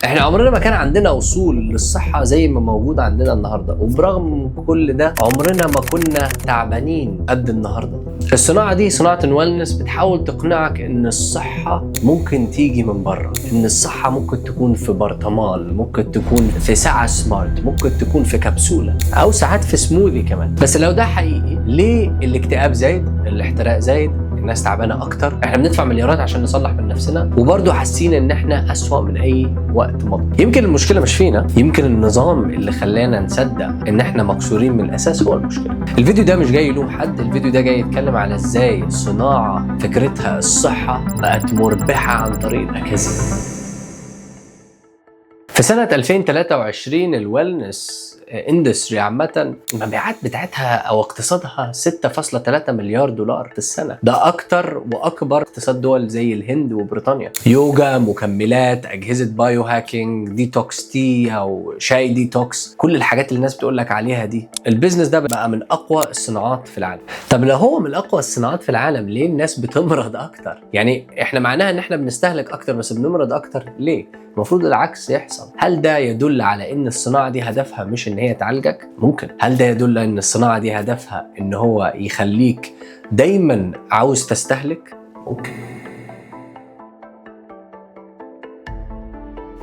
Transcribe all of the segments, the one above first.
احنا عمرنا ما كان عندنا وصول للصحة زي ما موجود عندنا النهارده، وبرغم كل ده عمرنا ما كنا تعبانين قد النهارده. الصناعة دي، صناعة ال wellness، بتحاول تقنعك ان الصحة ممكن تيجي من بره، ان الصحة ممكن تكون في برطمان، ممكن تكون في ساعة smart، ممكن تكون في كبسولة، او ساعات في سموذي كمان. بس لو ده حقيقي، ليه الاكتئاب زايد، الاحتراق زايد، الناس تعبانة اكتر؟ احنا بندفع مليارات عشان نصلح من نفسنا وبرضه حاسين ان احنا اسوأ من اي وقت مضى. يمكن المشكلة مش فينا، يمكن النظام اللي خلانا نصدق ان احنا مكسورين من الاساس هو المشكله. الفيديو ده مش جاي يلوم حد، الفيديو ده جاي يتكلم على ازاي صناعة فكرتها الصحة بقت مربحة عن طريق الاكاذيب. في سنة 2023 ال wellness industry عامة المبيعات بتاعتها او اقتصادها 6.3 مليار دولار في السنة، ده اكتر واكبر اقتصاد دول زي الهند وبريطانيا. يوجا، مكملات، اجهزة biohacking، detox tea او شاي ديتوكس، كل الحاجات اللي الناس بتقول لك عليها دي، ال business ده بقى من اقوى الصناعات في العالم. طب لو هو من اقوى الصناعات في العالم، ليه الناس بتمرض اكتر؟ يعني احنا معناها ان احنا بنستهلك اكتر بس بنمرض اكتر، ليه؟ المفروض العكس يحصل. هل ده يدل على ان الصناعة دي هدفها مش ان هي تعالجك؟ ممكن. هل ده يدل ان الصناعة دي هدفها ان هو يخليك دايما عاوز تستهلك؟ ممكن.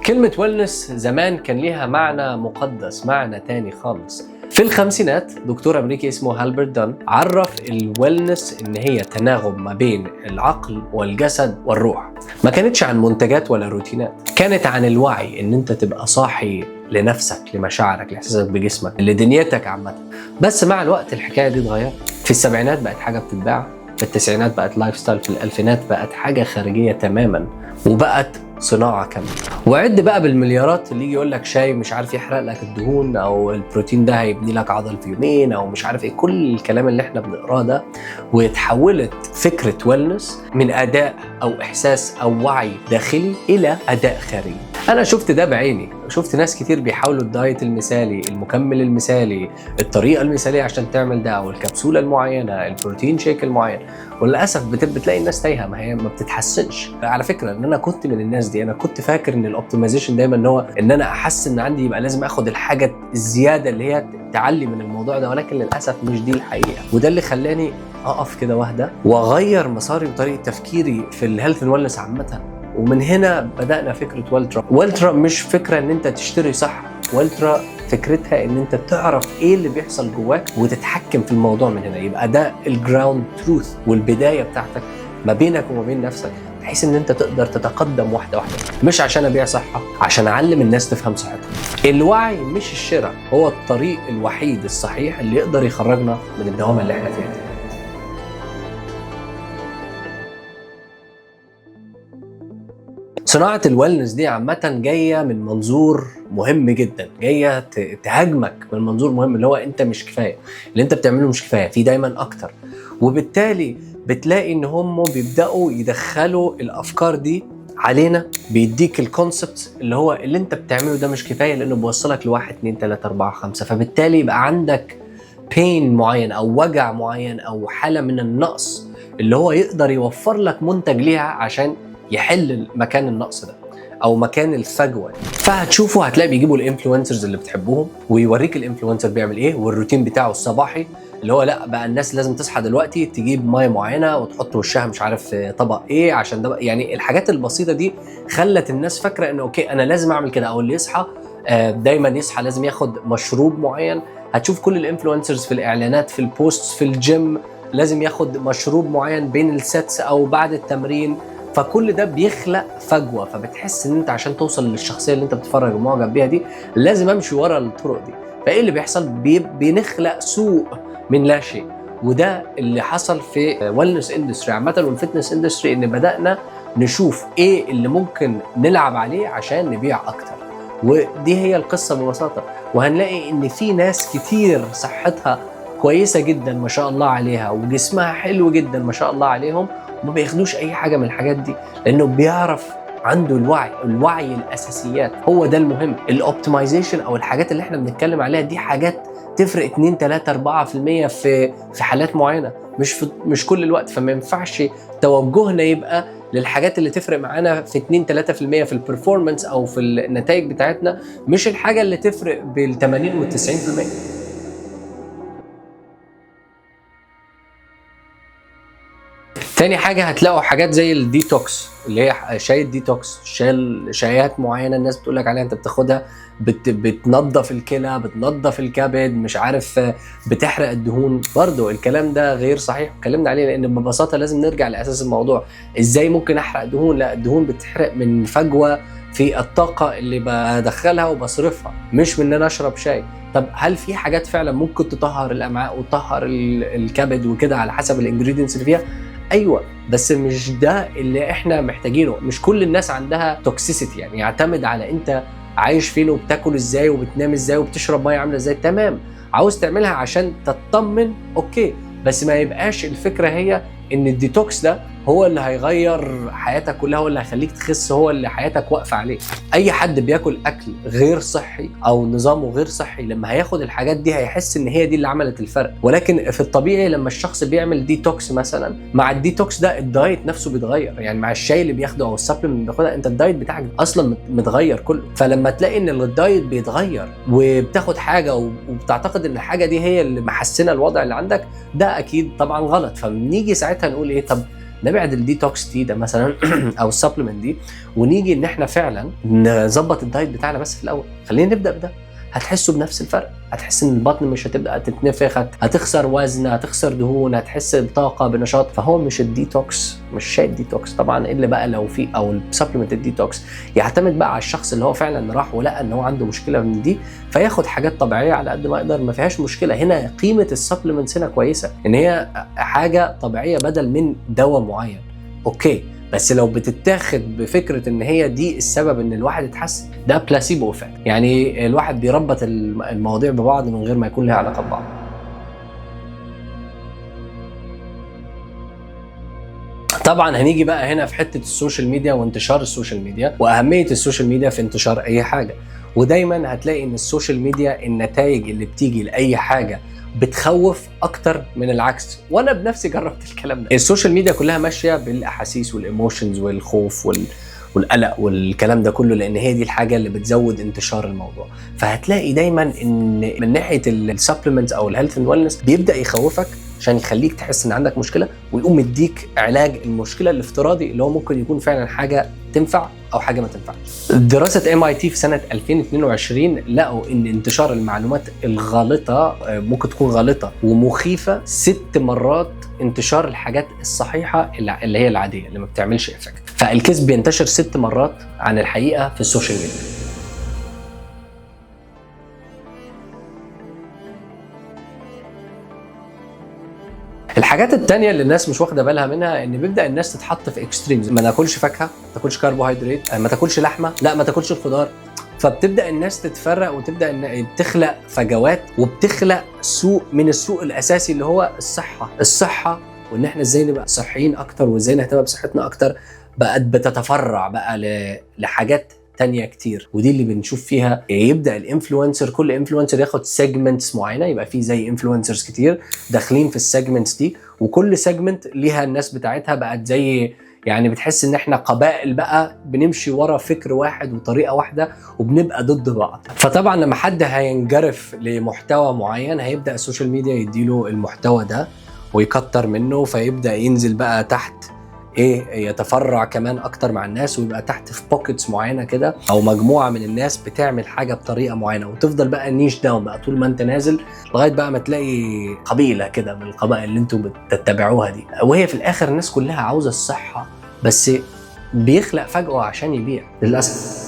كلمة wellness زمان كان ليها معنى مقدس، معنى تاني خالص. في الخمسينات دكتور امريكي اسمه هالبرت دان عرف ال wellness ان هي تناغم ما بين العقل والجسد والروح. ما كانتش عن منتجات ولا روتينات، كانت عن الوعي، ان انت تبقى صاحي لنفسك، لمشاعرك، لاحساسك بجسمك، لدنيتك عامة. بس مع الوقت الحكاية دي اتغيرت. في السبعينات بقت حاجة بتتباع، في التسعينات بقت lifestyle، في الالفينات بقت حاجة خارجية تماما وبقت صناعة كاملة. وعد بقى بالمليارات اللي يجي يقول لك شاي مش عارف يحرق لك الدهون، او البروتين ده هيبني لك عضل في يومين، او مش عارف ايه، كل الكلام اللي احنا بنقراه ده. وتحولت فكرة wellness من اداء او احساس او وعي داخلي الى اداء خارجي. انا شفت ده بعيني، شفت ناس كتير بيحاولوا ال diet المثالي، المكمل المثالي، الطريقة المثالية عشان تعمل ده، او الكبسولة المعينه، ال protein shake المعين، وللاسف بتلاقي الناس تايهه، ما هي ما بتتحسنش. على فكرة ان انا كنت من الناس دي، انا كنت فاكر ان ال optimization دايما ان هو ان انا احسن عندي يبقى لازم اخد الحاجة الزيادة اللي هي تعلي من الموضوع ده، ولكن للاسف مش دي الحقيقه. وده اللي خلاني اقف كده واهدى واغير مساري وطريقه تفكيري في ال health and wellness عامه. ومن هنا بدانا فكرة ولترا. ولترا مش فكرة ان انت تشتري صح، ولترا فكرتها ان انت تعرف ايه اللي بيحصل جواك وتتحكم في الموضوع من هنا. يبقى ده ال ground truth والبداية بتاعتك ما بينك وما بين نفسك، بحيث ان انت تقدر تتقدم واحدة واحده. مش عشان ابيع صحه، عشان اعلم الناس تفهم صحتها. الوعي مش الشراء هو الطريق الوحيد الصحيح اللي يقدر يخرجنا من الدوامة اللي احنا فيها دي. صناعة ال wellness دي عامة جاية من منظور مهم جدا، جاية تهاجمك من منظور مهم اللي هو انت مش كفاية، اللي انت بتعمله مش كفاية، في دايما اكتر. وبالتالي بتلاقي ان هم بيبدأوا يدخلوا الافكار دي علينا، بيديك ال concept اللي هو اللي انت بتعمله ده مش كفاية لانه بيوصلك لواحد 2 3 4 5، فبالتالي يبقى عندك pain معين او وجع معين او حالة من النقص اللي هو يقدر يوفر لك منتج ليها عشان يحل مكان النقص ده او مكان الفجوة دي. فهتشوفوا هتلاقي بيجيبوا ال influencers اللي بتحبوهم ويوريك ال influencer بيعمل ايه والروتين بتاعه الصباحي، اللي هو لا بقى الناس لازم تصحى دلوقتي تجيب مية معينة وتحط وشها مش عارف في طبق ايه عشان ده، يعني الحاجات البسيطة دي خلت الناس فاكره انه okay انا لازم اعمل كده، او اللي يصحى دايما يصحى لازم ياخد مشروب معين. هتشوف كل ال influencers في الاعلانات في ال posts في الجيم لازم ياخد مشروب معين بين ال sets او بعد التمرين، فكل ده بيخلق فجوة. فبتحس ان انت عشان توصل للشخصية اللي انت بتتفرج ومعجب بيها دي لازم امشي ورا الطرق دي. فايه اللي بيحصل؟ بنخلق سوق من لا شيء. وده اللي حصل في wellness industry عامة وال fitness industry، ان بدانا نشوف ايه اللي ممكن نلعب عليه عشان نبيع اكتر. ودي هي القصة ببساطة. وهنلاقي ان في ناس كتير صحتها كويسة جدا ما شاء الله عليها وجسمها حلو جدا ما شاء الله عليهم، وما بياخدوش اي حاجة من الحاجات دي، لانه بيعرف عنده الوعي، الوعي الاساسيات هو ده المهم. ال optimization او الحاجات اللي احنا بنتكلم عليها دي حاجات تفرق 2 3 4% في حالات معينة، مش كل الوقت. فما ينفعش توجهنا يبقى للحاجات اللي تفرق معانا في 2 3% في ال performance او في النتائج بتاعتنا، مش الحاجة اللي تفرق بال 80 وال 90%. تاني حاجة هتلاقوا حاجات زي الديتوكس، اللي هي شاي الديتوكس، شايات معينة الناس بتقول لك عليها انت بتاخدها بتنظف الكلى، بتنظف الكبد، مش عارف بتحرق الدهون. برضو الكلام ده غير صحيح، اتكلمنا عليه، لان ببساطة لازم نرجع لاساس الموضوع. ازاي ممكن احرق دهون؟ لا، الدهون بتحرق من فجوة في الطاقة اللي بدخلها وبصرفها، مش من ان انا اشرب شاي. طب هل في حاجات فعلا ممكن تطهر الامعاء وتطهر الكبد وكده على حسب ال ingredients اللي فيها؟ ايوه، بس مش ده اللي احنا محتاجينه. مش كل الناس عندها toxicity، يعني يعتمد على انت عايش فين وبتاكل ازاي وبتنام ازاي وبتشرب مية عامله ازاي. تمام، عاوز تعملها عشان تطمن okay، بس ما يبقاش الفكرة هي ان الديتوكس ده هو اللي هيغير حياتك كلها، هو اللي هيخليك تخس، هو اللي حياتك واقفة عليه. اي حد بياكل اكل غير صحي او نظامه غير صحي لما هياخد الحاجات دي هيحس ان هي دي اللي عملت الفرق. ولكن في الطبيعي لما الشخص بيعمل ديتوكس مثلا، مع الديتوكس ده ال diet نفسه بيتغير، يعني مع الشاي اللي بياخده او ال supplement اللي بياخدها، انت ال diet بتاعك اصلا متغير كله. فلما تلاقي ان ال diet بيتغير وبتاخد حاجة وبتعتقد ان الحاجة دي هي اللي محسنة الوضع اللي عندك، ده اكيد طبعا غلط. فبنيجي ساعتها نقول ايه؟ طب نبعد ال detox tea ده مثلا او ال supplement دي، ونيجي ان احنا فعلا نظبط ال diet بتاعنا بس في الاول. خلينا نبدا بده، هتحسوا بنفس الفرق، هتحس ان البطن مش هتبدا تتنفخ، هتخسر وزن، هتخسر دهون، هتحس بطاقة، بنشاط. فهو مش الديتوكس، مش شاي الديتوكس طبعا، الا بقى لو في او ال supplement ال detox. يعتمد بقى على الشخص اللي هو فعلا راح ولقى ان هو عنده مشكلة من دي، فياخد حاجات طبيعية على قد ما يقدر، ما فيهاش مشكلة. هنا قيمة ال supplements هنا كويسة، ان هي حاجة طبيعية بدل من دواء معين، okay. بس لو بتتاخد بفكره ان هي دي السبب ان الواحد اتحسن، ده placebo effect، يعني الواحد بيربط المواضيع ببعض من غير ما يكون لها علاقة ببعض. طبعا هنيجي بقى هنا في حتة ال social media وانتشار ال social media واهمية ال social media في انتشار اي حاجة. ودايما هتلاقي ان ال social media النتائج اللي بتيجي لاي حاجة بتخوف اكتر من العكس، وانا بنفسي جربت الكلام ده. ال social media كلها ماشية بالاحاسيس وال emotions والخوف والقلق والكلام ده كله، لان هي دي الحاجة اللي بتزود انتشار الموضوع. فهتلاقي دايما ان من ناحية ال supplements او ال health and wellness بيبدا يخوفك عشان يخليك تحس ان عندك مشكلة، ويقوم يديك علاج المشكلة الافتراضي اللي هو ممكن يكون فعلا حاجة تنفع او حاجة ما تنفعش. دراسة MIT في سنة 2022 لقوا ان انتشار المعلومات الغالطه ممكن تكون غالطه ومخيفه 6 مرات انتشار الحاجات الصحيحة اللي هي العادية اللي ما بتعملش effect. فالكذب بينتشر 6 مرات عن الحقيقة في ال social media. الحاجات التانية اللي الناس مش واخده بالها منها ان بيبدا الناس تتحط في extremes، ما ناكلش فاكهة، ما تاكلش كربوهيدرات، ما تاكلش لحمه، لا ما تاكلش الخضار. فبتبدا الناس تتفرق وتبدا ان بتخلق فجوات وبتخلق سوء من السوق الاساسي اللي هو الصحة، الصحة وان احنا ازاي نبقى صحيين اكتر وازاي نهتم بصحتنا اكتر، بقت بتتفرع بقى لحاجات تانية كتير. ودي اللي بنشوف فيها يبدا ال influencer، كل influencer ياخد segments معينة، يبقى في زي influencers كتير داخلين في ال segments دي، وكل segment ليها الناس بتاعتها، بقت زي يعني بتحس ان احنا قبائل بقى بنمشي ورا فكر واحد وطريقه واحدة وبنبقى ضد بعض. فطبعا لما حد هينجرف لمحتوى معين هيبدا ال social media يديله المحتوى ده ويكتر منه، فيبدا ينزل بقى تحت ايه، يتفرع كمان اكتر مع الناس ويبقى تحت في pockets معينة كده، او مجموعة من الناس بتعمل حاجة بطريقة معينة، وتفضل بقى niche down بقى طول ما انت نازل لغاية بقى ما تلاقي قبيلة كده من القبائل اللي انتم بتتبعوها دي. وهي في الاخر الناس كلها عاوزه الصحة، بس بيخلق فجوة عشان يبيع للاسف.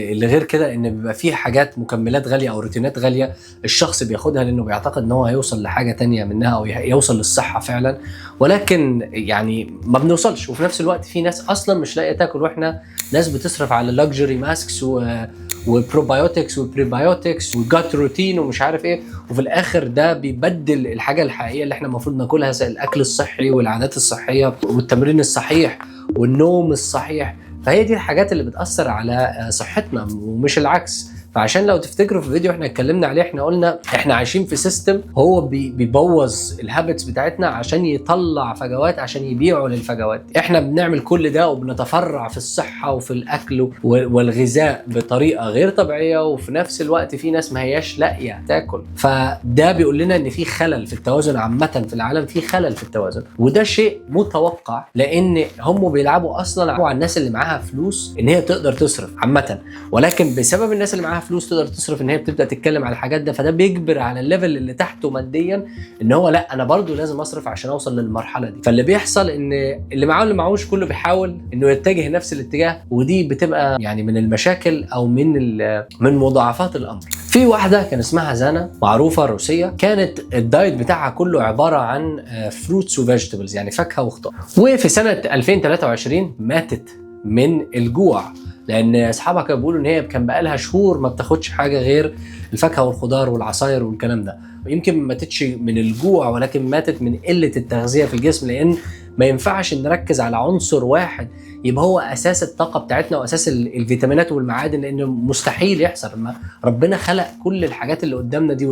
اللي غير كده ان بيبقى فيه حاجات مكملات غالية او روتينات غالية الشخص بياخدها لانه بيعتقد ان هو هيوصل لحاجة تانية منها او يوصل للصحة فعلا، ولكن يعني ما بنوصلش. وفي نفس الوقت في ناس اصلا مش لاقيه تاكل، واحنا ناس بتصرف على luxury masks و probiotics و prebiotics و gut routine ومش عارف ايه، وفي الاخر ده بيبدل الحاجة الحقيقية اللي احنا المفروض ناكلها زي الاكل الصحي والعادات الصحية والتمرين الصحيح والنوم الصحيح. فهي دي الحاجات اللي بتأثر على صحتنا ومش العكس. فعشان لو تفتكروا في فيديو احنا اتكلمنا عليه، احنا قلنا احنا عايشين في system هو بيبوظ ال habits بتاعتنا عشان يطلع فجوات، عشان يبيعوا للفجوات. احنا بنعمل كل ده وبنتفرع في الصحة وفي الاكل والغذاء بطريقة غير طبيعيه، وفي نفس الوقت في ناس ما هياش لاقيه تاكل. فده بيقول لنا ان في خلل في التوازن عامة في العالم، في خلل في التوازن، وده شيء متوقع لان هم بيلعبوا اصلا على الناس اللي معاها فلوس ان هي تقدر تصرف عامه، ولكن بسبب الناس اللي معاها فلوس تقدر تصرف ان هي بتبدا تتكلم على الحاجات ده، فده بيجبر على ال level اللي تحته ماديا ان هو لا انا برضو لازم اصرف عشان اوصل للمرحلة دي. فاللي بيحصل ان اللي معاه واللي معهوش كله بيحاول انه يتجه نفس الاتجاه، ودي بتبقى يعني من المشاكل او من مضاعفات الامر. في واحدة كان اسمها زانا، معروفة روسيه، كانت ال diet بتاعها كله عبارة عن fruits و vegetables، يعني فاكهة وخضار. وفي سنة 2023 ماتت من الجوع، لان اصحابها كانوا بيقولوا ان هي كان بقالها شهور ما بتاخدش حاجة غير الفاكهة والخضار والعصاير والكلام ده. يمكن ما ماتتش من الجوع، ولكن ماتت من قلة التغذية في الجسم، لان ما ينفعش نركز على عنصر واحد يبقى هو اساس الطاقة بتاعتنا واساس الفيتامينات والمعادن، لانه مستحيل يحصل. ما ربنا خلق كل الحاجات اللي قدامنا دي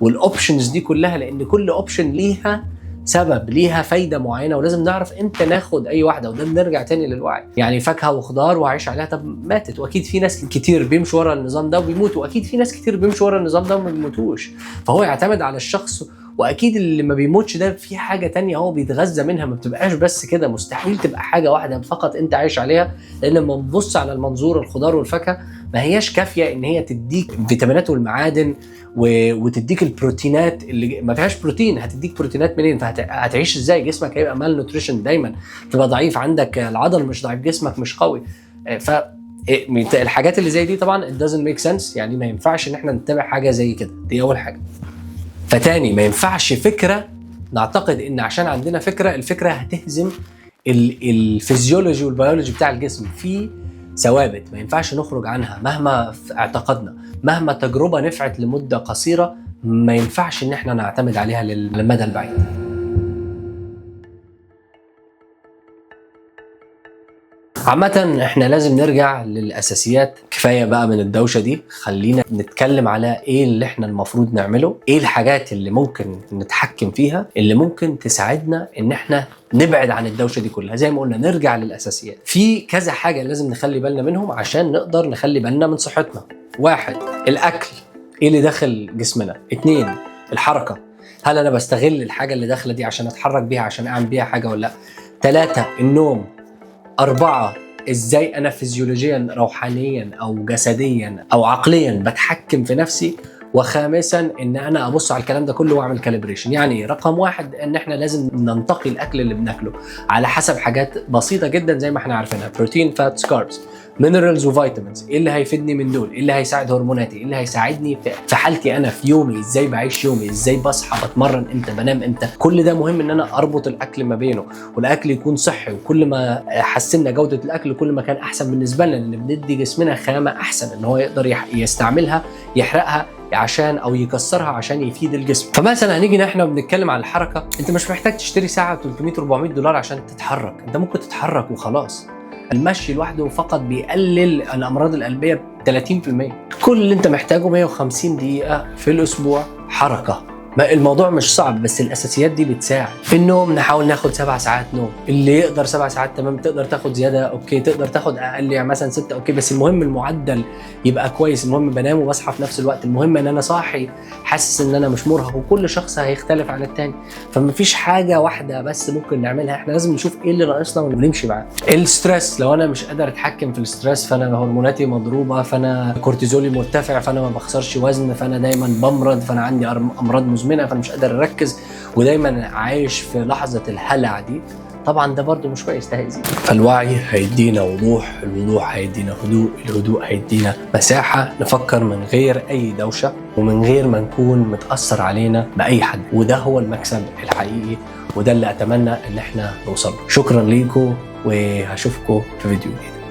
وال options دي كلها، لان كل option ليها سبب، ليها فايده معينة، ولازم نعرف امتى ناخد اي واحده. وده بنرجع تاني للوعي، يعني فاكهة وخضار وعيش عليها، طب ماتت. واكيد في ناس كتير بيمشوا ورا النظام ده وبيموتوا، واكيد في ناس كتير بيمشوا ورا النظام ده وما بيموتوش. فهو يعتمد على الشخص، واكيد اللي ما بيموتش ده في حاجة تانية هو بيتغذى منها، ما بتبقاش بس كده. مستحيل تبقى حاجة واحدة فقط انت عايش عليها، لان لما نبص على المنظور الخضار والفاكهه ما هياش كافيه ان هي تديك فيتامينات والمعادن وتديك البروتينات اللي ما فيهاش بروتين. هتديك بروتينات منين؟ فهتعيش ازاي؟ جسمك هيبقى malnutrition دايما، تبقى ضعيف، عندك العضل مش ضعيف، جسمك مش قوي. ف الحاجات اللي زي دي طبعا it doesn't make sense، يعني ما ينفعش ان احنا نتبع حاجة زي كده. دي اول حاجة. فتاني ما ينفعش فكرة نعتقد ان عشان عندنا فكرة الفكرة هتهزم ال physiology وال biology بتاع الجسم. في ثوابت ما ينفعش نخرج عنها مهما اعتقدنا، مهما تجربه نفعت لمدة قصيرة ما ينفعش ان احنا نعتمد عليها للمدى البعيد. عامة احنا لازم نرجع للأساسيات، كفاية بقى من الدوشة دي. خلينا نتكلم على ايه اللي احنا المفروض نعمله، ايه الحاجات اللي ممكن نتحكم فيها، اللي ممكن تساعدنا ان احنا نبعد عن الدوشة دي كلها. زي ما قلنا نرجع للأساسيات. في كذا حاجة لازم نخلي بالنا منهم عشان نقدر نخلي بالنا من صحتنا. واحد، الأكل، ايه اللي داخل جسمنا. اتنين، الحركة، هل انا بستغل الحاجة اللي داخلة دي عشان اتحرك بيها، عشان اعمل بيها حاجة ولا لا. تلاتة، النوم. أربعة، إزاي أنا فيزيولوجيا، روحانيا أو جسديا أو عقليا بتحكم في نفسي. وخامسا، إن أنا أبص على الكلام ده كله وأعمل calibration. يعني رقم واحد، إن إحنا لازم ننتقي الأكل اللي بناكله على حسب حاجات بسيطة جدا زي ما إحنا عارفينها: protein، fats، carbs، minerals و vitamins. ايه اللي هيفيدني من دول؟ ايه اللي هيساعد هرموناتي؟ ايه اللي هيساعدني في حالتي انا في يومي؟ ازاي بعيش يومي؟ ازاي بصحى؟ بتمرن امتى؟ بنام امتى؟ كل ده مهم ان انا اربط الاكل ما بينه، والاكل يكون صحي. وكل ما حسنا جوده الاكل كل ما كان احسن بالنسبة لنا، لان بندي جسمنا خامة احسن ان هو يقدر يستعملها، يحرقها عشان او يكسرها عشان يفيد الجسم. فمثلا هنيجي احنا بنتكلم على الحركة، انت مش محتاج تشتري ساعة 300 400 دولار عشان تتحرك، انت ممكن تتحرك وخلاص. المشي لوحده فقط بيقلل الامراض القلبية ب 30%. كل اللي انت محتاجه 150 دقيقة في الاسبوع حركة. ما الموضوع مش صعب، بس الاساسيات دي بتساعد. في النوم نحاول ناخد 7 ساعات نوم، اللي يقدر 7 ساعات تمام، تقدر تاخد زيادة okay، تقدر تاخد اقل يعني مثلا 6 okay، بس المهم المعدل يبقى كويس. المهم بنام وبصحى في نفس الوقت، المهم ان انا صاحي حاسس ان انا مش مرهق. وكل شخص هيختلف عن التاني، فمفيش حاجة واحدة بس ممكن نعملها، احنا لازم نشوف ايه اللي ناقصنا ونمشي معاه. ال stress، لو انا مش قادر اتحكم في ال stress فانا هرموناتي مضروبة، فانا كورتيزولي مرتفع، فانا ما بخسرش وزن، فانا دايما بمرض، فانا عندي امراض مزمنة، فانا مش قادر اركز، ودايما عايش في لحظة الهلع دي. طبعا ده برضو مش كويس، ده هيأذيك. فالوعي هيدينا وضوح، الوضوح هيدينا هدوء، الهدوء هيدينا مساحة نفكر من غير أي دوشة ومن غير ما نكون متأثر علينا بأي حد، وده هو المكسب الحقيقي، وده اللي أتمنى إن احنا نوصل له. شكرا ليكم، وهشوفكم في فيديو جديد.